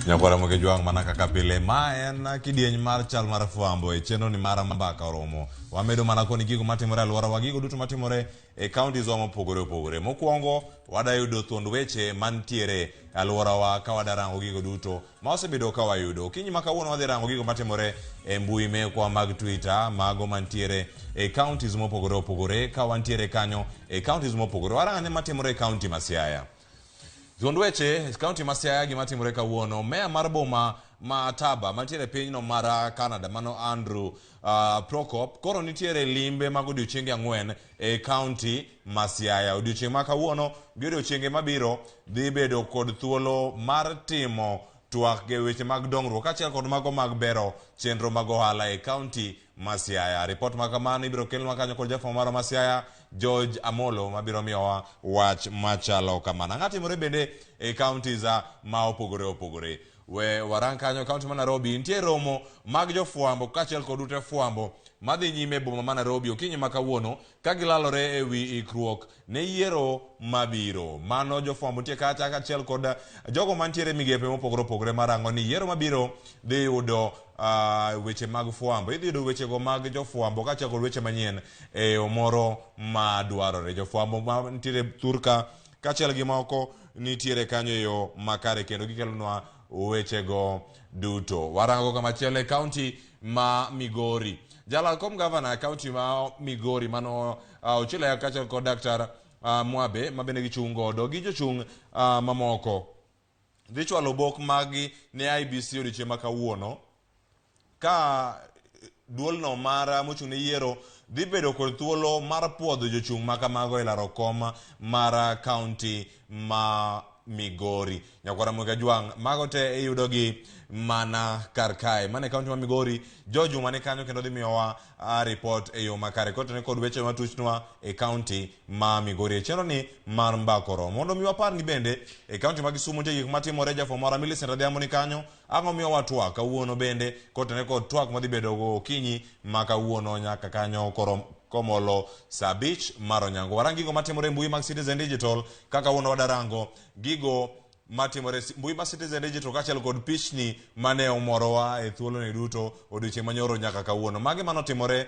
Nyakwara Moke Jwang' mana kaka pile ma en kidieny mar chal mar fwambo e chenro ni mar mbaka oromo. Wamedo mana koni gigo matimore e alworawa, gigo duto matimore e counties wa mopogore opogore. Mokwongo wada yudo thuond weche mantiere e alworawa ka wada rango gigo duto ma wasebedo ka wayudo. Okinyi ma kawuono wadhi rango gigo matimore e mbui mekwa mag Twitter, mago mantiere e counties mopogore opogore ka wantiere kanyo e counties mopogore. Warang ane matimore e county ma Siaya. Thuond weche, kaunti ma Siaya gima timore kawuono, meya mar boma ma Taba mantiere e pinyno mar Canada mano Andrew Prokop koro nitiere limbe mag odiochienge ang'wen e kaunti ma Siaya. Odiochieng' ma kawuono gi odiochienge mabiro dhi bedo kod thuolo mar timo twak e weche mag dongruok kaachiel kod mago mag bero chenro mag ohala e kaunti ma Siaya. Ripot ma kamano ibiro kelnwa kanyo kod jafwambo marwa ma Siaya George Amolo mabiro miyowa wach machalo kamano. Ang'o timore bende e counties ma opogore opogore? We warang kanyo kaunti ma Nairobi nitie romo mag jofwambo kaachiel kod ute fwambo madhi nyime e boma ma Nairobi okinyi ma kawuono ka gilalore e wi ikruok ne yiero mabiro. Mano jofwambo nitie kacha kaachiel kod jogo mantiere e migepe mopogore opogore marango ni yiero mabiro dhi yudo weche mag fwambo. Idhi yudo wechego mag jofwambo kaachiel kod weche manyien e yo moro ma dwarore. Jofwambo mantiere thurka kaachiel gi moko nitiere kanyo e yo makare kendo gikelonwa wechego duto. Warango kamachielo e kaunti ma Migori. Jalal kom gavana e kaunti ma Migori mano Ochilo Ayacko kaachiel kod Daktar Mwabe ma bende gichung' godo gi jochung' mamoko dhi chwalo obok maggi ne IEBC odiochieng' ma kawuono ka duolno mar mochung' ne yiero dhi bedo kod thuolo mar puodho jochung' ma kamago e laro kom mar kaunti ma Migori. Nyakwara Ramogi Ajwang', mago te iyudogi mana kar kae. Mana e kaunti ma Migori, George Juma ni kanyo kendo dhi miyowa report e yo makare kotenore kod weche matuchnwa e kaunti ma Migori. E chenro ni mar mbaka oromo. Mondo mi wapar ni bende e kaunti ma Kisumu nitie gik matimore, jafwambo marwa Millicent Adhiambo ni kanyo. Ang'o miyowa twak kawuono bende kotenore kod twak madhi bedo go okinyi ma kawuono nyaka kanyo korom komolo saa abich mar onyango. Warang gigo matimore e mbui mag Citizen Digital kaka kawuono wadarango gigo matimore mbui mar Citizen Digital kaachiel kod pichni mane omorowa e thuoloni duto odiochieng' manyoro nyaka kawuono. Magi manotimore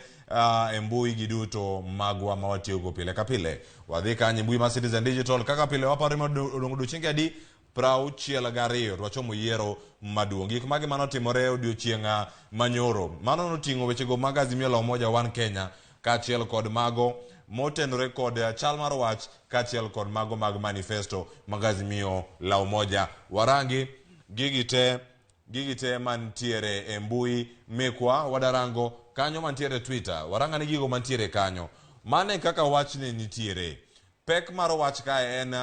e mbui gi duto magwa ma watiyogo pile ka pile. Wadhi kanyo e mbui mar Citizen Digital kaka pile waparo ni odong' odiochienge adi? 62 to wachomo yiero maduong'. Gik mage mane otimore e odiochieng' manyoro? Mano noting'o wechego mag Azimio la Umoja One Kenya kaachiel kod mago motenore kod chal mar wach kaachiel kod mago mag manifesto mag Azimio la Umoja. Warangi gigi te gigi te mantiere e mbui mekwa wadarango kanyo mantiere e Twitter. Warangane gigo mantiere kanyo. Mane kaka wachni nitiere. Pek mar wach kae en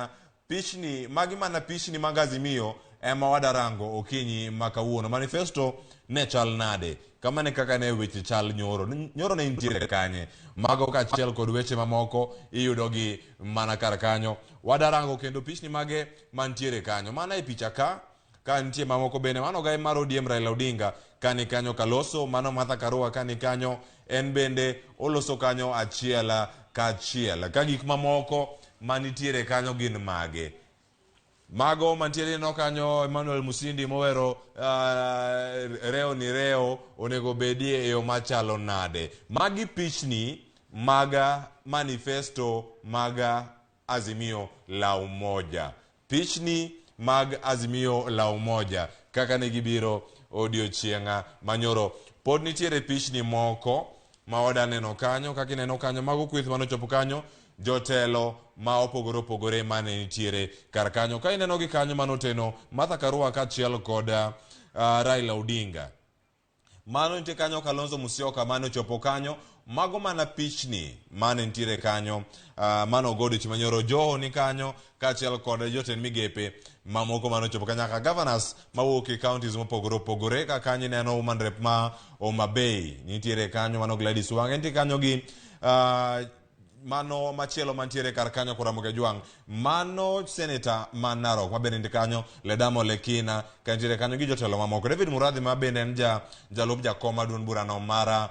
Pichni, magi mana pichni mag Azimio ema wadarango okinyi ma kawuono. Manifesto ne chal nade? Kamano e kaka ne weche chal nyoro. Nyoro ne intiere kanye? Mago kaachiel kod weche mamoko iyudogi mana kar kanyo. Wadarango kendo pichni mage mantiere kanyo. Mana e picha ka, ka nitie mamoko bende. Mano ogai mar ODM Raila Odinga ka ni kanyo kaloso. Mano Martha Karua ka ni kanyo. En bende oloso kanyo achiel kachiel. Ka gik mamoko manitiere kanyo gin mage? Mago mantiere ineno kanyo Emmanuel Musindi mowero reo ni reo onego bedie e yo machalo nade? Magi pichni mag manifesto mag Azimio la Umoja. Pichni mag Azimio la Umoja kaka ne gibiro odiochieng' manyoro. Pod nitiere pichni moko ma wada neno kanyo, kaka ineno kanyo, mago kweth mane ochopo kanyo, jotelo ma opogore opogore mane nitiere kar kanyo. Ka ineno gi kanyo mano oteno Martha Karua kaachiel kod Raila Odinga. Mano nitie kanyo Kalonzo Musyoka mane ochopo kanyo. Mago mana pichni mane nitiere kanyo, mano ogo odiochieng' manyoro. Joho ni kanyo kaachiel kod jotend migepe mamoko mane ochopo kanyo, nyaka governors mawuok e counties mopogore opogore. Ka kanyo ineno woman rep ma Homa Bay nitiere kanyo, mano Gladys Wanga nitie kanyo gi mano machielo mantiere kar kanyo Ramogi Ajwang', mano seneta ma Narok ma bende nitie kanyo, Ledama Olekina ka nitiere kanyo gi jotelo mamoko, David Muradhi ma bende en jalup jakom mar duond burano mar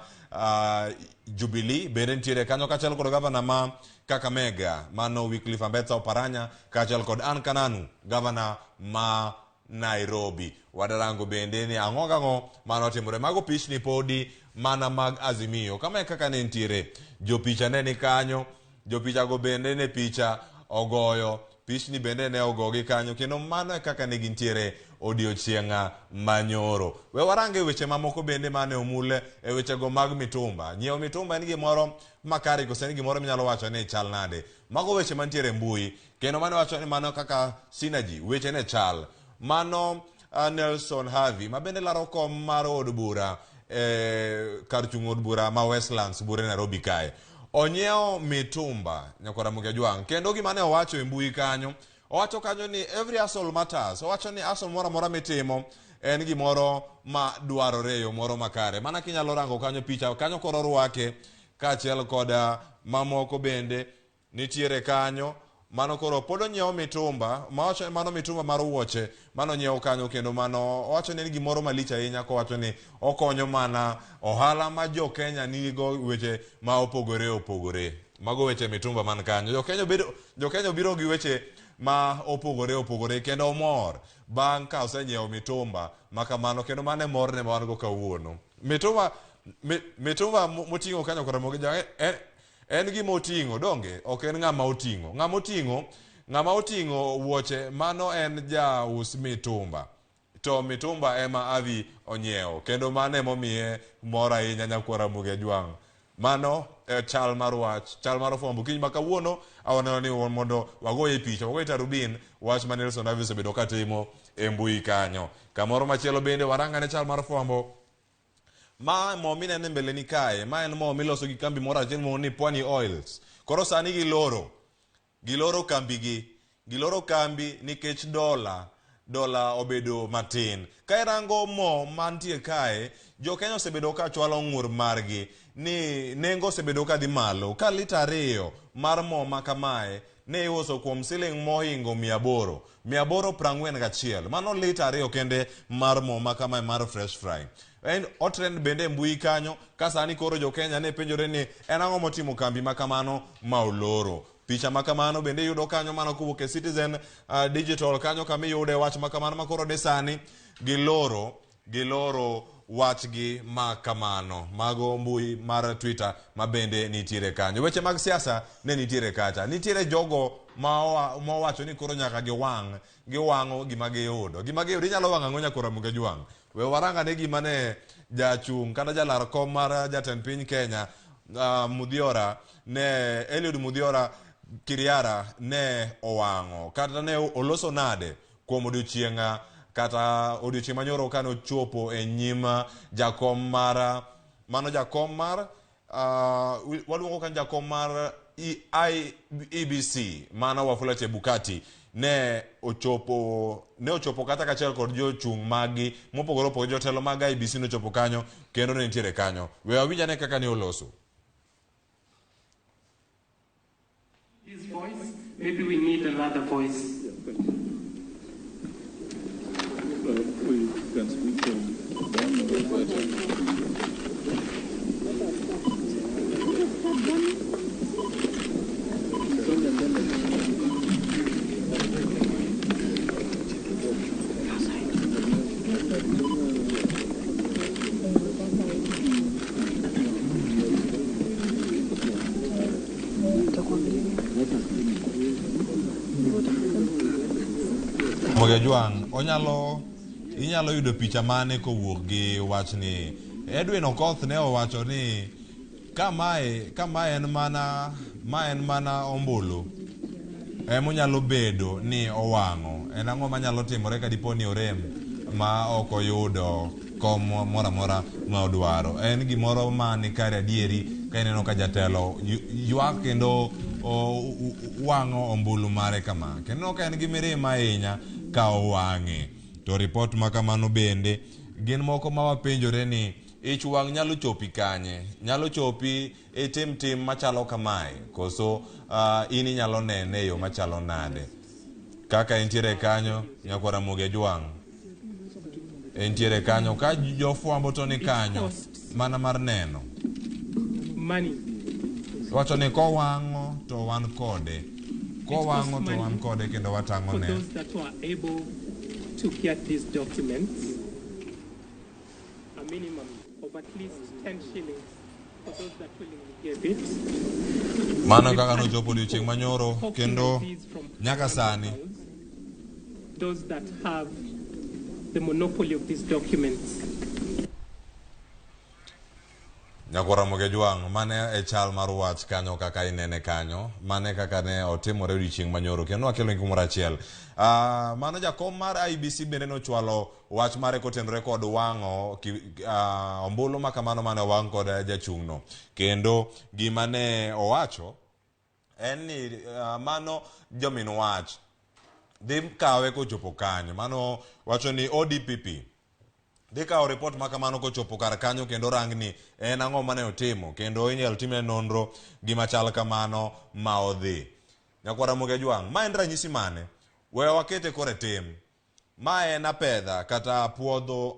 Jubilee bende nitiere kanyo, kaachiel kod gavana ma Kakamega mano Wycliffe Ambetsa Oparanya, kaachiel kod Anne Kananu gavana ma Nairobi. Wadarango bende ni ang'o gang'o mane otimore. Mago pichni podi mana mag Azimio. Kama e kaka ne nitiere. Jopicha ne ni kanyo. Jopichago bende ne picha ogoyo. Pichni bende ne ogogi kanyo. Kendo mano e kaka ne gintiere odiochieng' manyoro. We warange weche mamoko bende mane omul e wechego mag mitumba. Nyiewo mitumba en gimoro makare koso en gimoro minyalo wacho ni chal nade. Mago weche mantiere e mbui. Kendo mane wacho ni mano kaka Synergy weche ne chal. Mano Nelson Havi ma bende laro kom mar od bura e kar chung' od bura ma Westlands bure Nairobi kae. Onyiewo mitumba nyakwar Ramogi Ajwang'. Kendo gima ne owacho e mbui kanyo, owacho kanyo ni every hustle matters. Owacho ni hustle moro amora mitimo en gimoro ma dwarore e yo moro makare. Mana kinyalo rango kanyo picha kanyo koro orwake kaachiel koda mamoko bende nitiere kanyo. Mano koro pod onyiewo mitumba, mawacho mano mitumba mar wuoche mano onyiewo kanyo kendo mano owacho ni en gimoro malich ahinya kowacho ni okonyo mana ohala ma jo Kenya nigo weche ma opogore opogore. Mago weche mitumba man kanyo. Jo Kenya bedo jo Kenya obiro gi weche ma opogore opogore kendo omor bang' ka osenyiewo mitumba ma kamano kendo mano e morne ma wan go kawuono. Mitumba mitumba moting'o kanyo kod Ramogi Jang en gima oting'o donge ok en ng'ama oting'o. Ng'ama oting'o ng'ama oting'o wuoche mano en jaus mitumba. To mitumba ema Avi onyiewo kendo mano emomiye mor ahinya nyakwar Ramogi Ajwang'. Mano e chal mar wach, chal mar fwambo kiny ma kawuono awaneno ni mondo wagoye picha, wagoye tarubin wach ma Nelson Havi osebedo katimo e mbui kanyo. Kamoro machielo bende warangane chal mar fwambo. Ma mo mineno e mbele ni kae, ma en mo miloso gi kambi moro achiel miluongo ni Pwani Oils. Koro sani giloro. Giloro kambigi. Giloro kambi nikech dola dola obedo matin. Ka irango mo mantie kae, jo Kenya osebedo ka chwalo ng'ur margi ni nengo osebedo ka dhi malo. Ka lita 2 mar mo ma kamae ne iuso kuom siling mohingo 800. 841. Mano lita 2 kende mar mo ma kamae mar Fresh Fry. En otrend bende e mbui kanyo ka sani koro jo Kenya ne penjore ni en ang'o motimo kambi ma kamano ma oloro. Picha ma kamano bende iyudo kanyo mano kowuok e Citizen Digital kanyo kama iyude wach ma kamano ma koro de sani giloro wachgi ma kamano. Mago mbui mar Twitter ma bende nitiere kanyo. Weche mag siasa ne nitiere kacha. Nitiere jogo ma owacho ni koro nyaka giwang' giwang'o gima giyudo. Gima giyudo inyalo wang'o ang'o nyakwar Ramogi Ajwang'? We warang ane gima ne jachung' kata jalar kom mar jatend piny Kenya Muthiora ne Eliud Muthiora Kiriara ne owang'o kata ne oloso nade kuom odiochieng' kata odiochieng' manyoro kane ochopo e nyim jakom mar mano jakom mar waluongo kanyo jakom mar IEBC mano Wafula Chebukati ne ochopo kata kachiel kod jochung' maggi mopogore opogore. Jotelo mag IEBC nochopo kanyo kendo ne nitiere kanyo. We wawinj ane kaka ne oloso. This voice, maybe we need another voice. Yeah, thank you. We can speak from one or better. Ramogi Ajwang', onyalo inyalo yudo picha mane kowuok gi wachni. Edwin Okoth ne owacho ni ka mae en mana ma en mana ombulu emonyalo bedo ni owang'o. En ang'o manyalo timore ka dipo ni orem ma ok oyudo kom moro amora ma odwaro. En gimoro ma ni kare adieri ka ineno ka jatelo ywak kendo wang'o ombulu mare kama. Kendo ka en gi mirima ahinya ka owang'e. To ripot ma kamano bende gin moko ma wapenjore ni ich wang' nyalo chopi kanye? Nyalo chopi itim tim machalo kamae? Koso in inyalo nene e yo machalo nade? Kaka entiere kanyo, nyakwar Ramogi Ajwang'. Entiere kanyo ka jofwambo to ni kanyo mana mar neno. Money. Wacho ni kowang'o to wan kode. Kowang'o to wan kode kendo watang'o For ne. those that were able to get these documents, a minimum of at least 10 shillings for those that willingly gave it. Mano kaka nochopo odiochieng' manyoro kendo nyaka sani. Those that have the monopoly of these documents. Nyakwar Ramogi Ojwang', mane e chal mar wach kanyo kaka inene kanyo, mane kaka ne otimore odiochieng' manyoro kendo wakelo gi kumoro achiel. Mano jakom mar IEBC bende nochwalo wach mare kotenore kod wang'o ombulu ma kamano mane owang' kod jachung'no. Kendo gima ne owacho en ni mano jomin wach dhi kawe kochopo kanyo. Mano wacho ni ODPP dhi kawo ripot ma kamano kochopo kar kanyo kendo rang ni en ang'o mane otimo kendo inyalo timne nonro gima chal kamano ma odhi. Nyakwar Ramogi Ojwang', ma en ranyisi mane? We wakete kore tim. Ma en apedha kata puodho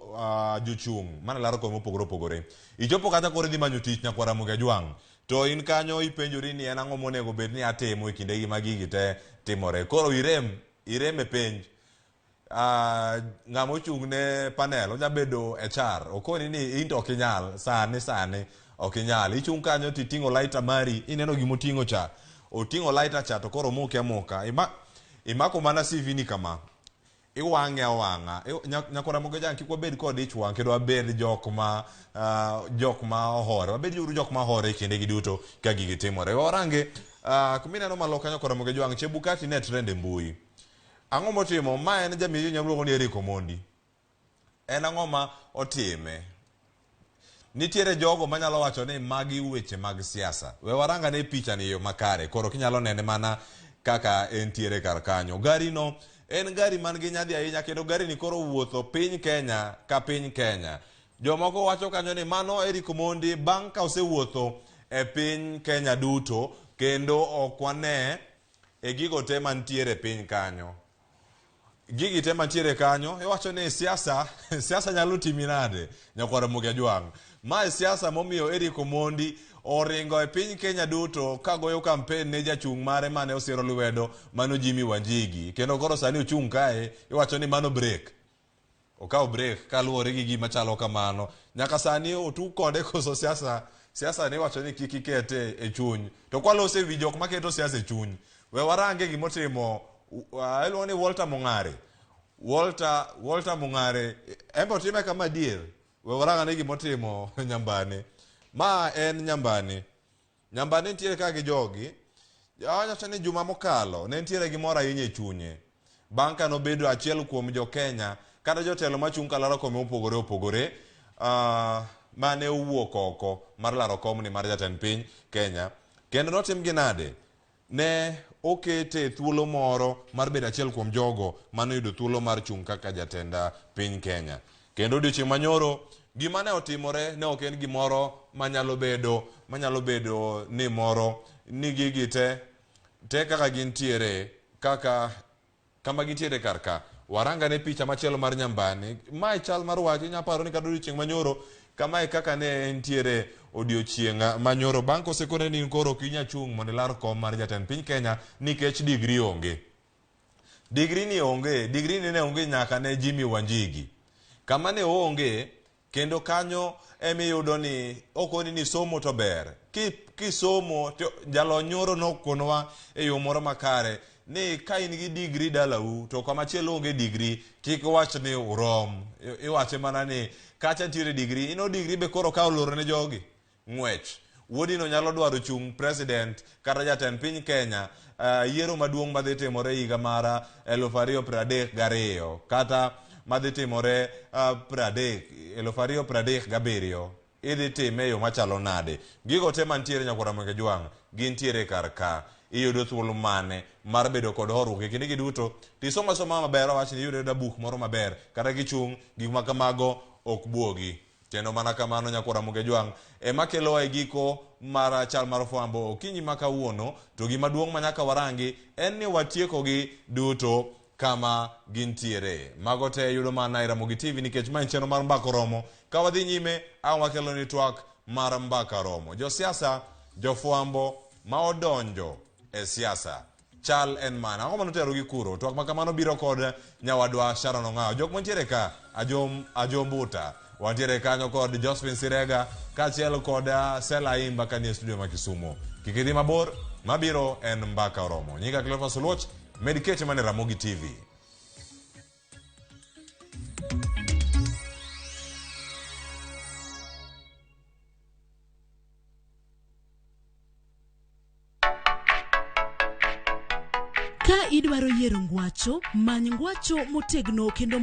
jochung' mane laro kom mopogore opogore. Ichopo kata koro idhi manyo tich Nyakwar Ramogi Ojwang', to in kanyo ipenjori ni en ang'o monego bed ni atimo e kindegi ma gigi te timore. Koro irem e penj. Ng'ama ochung' ne panel onya bedo HR okoni ni in to ok inyal sani sani ok inyal ichung' kanyo titing'o lighter mari ineno gima oting'o cha oting'o lighter cha to koro omuke amuka imako mana CV ni kama iwang'e awang'a. Nyakwar Ramogi Ojwang' kik wabed kod ich wang' kendo wabed jok ma ohore wabed uru jok ma ohore e kindegi duto ka gigi timore. Warange kumineno malo kanyo Nyakwar Ramogi Ojwang' Chebukati ne trend e mbui. Ang'o motimo? Ma en jamiyo nyaluongo ni Eric Omondi. En ang'o ma otime? Nitiere jogo manyalo wacho ni magi weche mag siasa. We waranga ne picha ni yo makare. Koro kinyalo nene mana kaka entiere kar kanyo. Gari no en gari man gi nyadhi ahinya kendo gari ni koro wuotho piny Kenya ka piny Kenya. Jomoko wacho kanyo ni mano Eric Omondi bang' ka osewuotho e piny Kenya duto kendo ok wane e gigo te mantiere piny kanyo. Gigi te mantiere kanyo, iwacho ni siasa, siasa nyalo timi nade, Nyakwar Ramogi Ojwang'. Mae siasa momiyo Eric Omondi oringo e piny Kenya duto kagoyo kampen ne jachung' mare mane osiro lwedo mano Jimmy Wanjigi. Kendo koro sani ochung' kae, iwacho ni mano break. Okawo break kaluwore gi gima chalo kamano. Nyaka sani otug kode koso siasa, siasa ni iwacho ni kik ikete e chuny. To kwalose wi jok maketo siasa e chuny, we warange gimotimo, iluongo ni Walter Mong'are. Walter Mong'are, en be otime kama adier. We warang ane gimotimo Nyambane. Ma en Nyambane. Nyambane nitiere ka gi jogi. Awacho ni juma mokalo ne nitiere gi mor ahinya e chunye. Bang' ka nobedo achiel kuom jo Kenya kata jotelo machung' kalaro kombe mopogore opogore, mane owuok oko mar laro komni mar jatend piny Kenya. Kendo notim gi nade? Ne okete thuolo moro mar bedo achiel kuom jogo mane oyudo thuolo mar chung' kaka jatend piny Kenya. Kendo odiochieng' manyoro, gima ne otimore ne ok en gimoro manyalo bedo ni moro ni gigi te kaka gintiere, kaka kama gintiere kar ka. Waranga ne picha machielo mar Nyambane. Mae chal mar wach, inyalo paro ni kata odiochieng' manyoro, kamae kaka ne entiere odiochieng' manyoro. Bang' kosekone ni koro ok inyal chung' mondo ilar kom mar jatend piny Kenya nikech digri onge. Digri ni onge, digri ni ne onge nyaka ne Jimmy Wanjigi. Kama ne oonge, kendo kanyo emiyudo ni okoni ni somo to ber. Kisomo to jalony nyoro nokonwa e yo moro makare ni ka in gi digri dalau to kama chielo onge digri kik wach ni urom. Iwache mana ni kacha nitiere digri, ino digri be koro ka oloro ne jogi ng'wech. Wuodino nyalo dwaro chung' president kata jatend piny Kenya, yiero maduong' madhi timore higa mar elufu ariyo piero adek gariyo kata madhi timore elufu ariyo piero adek gabiriyo. Idhi time e yo machalo nade? Gigo te mantiere Nyakwar Ramogi Ojwang' gintiere kar ka. Iyudo thuolo mane mar bedo kod horuok e kindegi duto? Tisomo asoma maber, awach ni iyudo ayuda buk moro maber kata kichung' gik ma kamago ok buogi. Kendo mana kamano Nyakwar Ramogi Ojwang' ema kelowa e giko mar chal mar fwambo okinyi ma kawuono. To gima duong' ma nyaka warangi en ni watiekogi duto kama gintiere. Mago te yudo mana e Ramogi TV nikech ma en chenro mar Mbaka Oromo. Ka wadhi nyime, ang' wakelo ni twak mar Mbaka Oromo. Josiasa, jofwambo ma odonjo e siasa. Chal en mane? Ang'o mane otero gi kuro? Twak ma kamano biro kod nyawadwa Sharon Ong'awo. Jok mantiere ka, Ajom, Ajombuta. Wantiere kanyo kod Josephine Sirega kaachiel kod Sela Imba kanie studio ma Kisumu. Kik idhi mabor, mabiro en Mbaka Oromo. Nyinga Cleophas Oluoch, med kete mane Ramogi TV. Ka idwaro yiero ngwacho, many ngwacho motegno kendo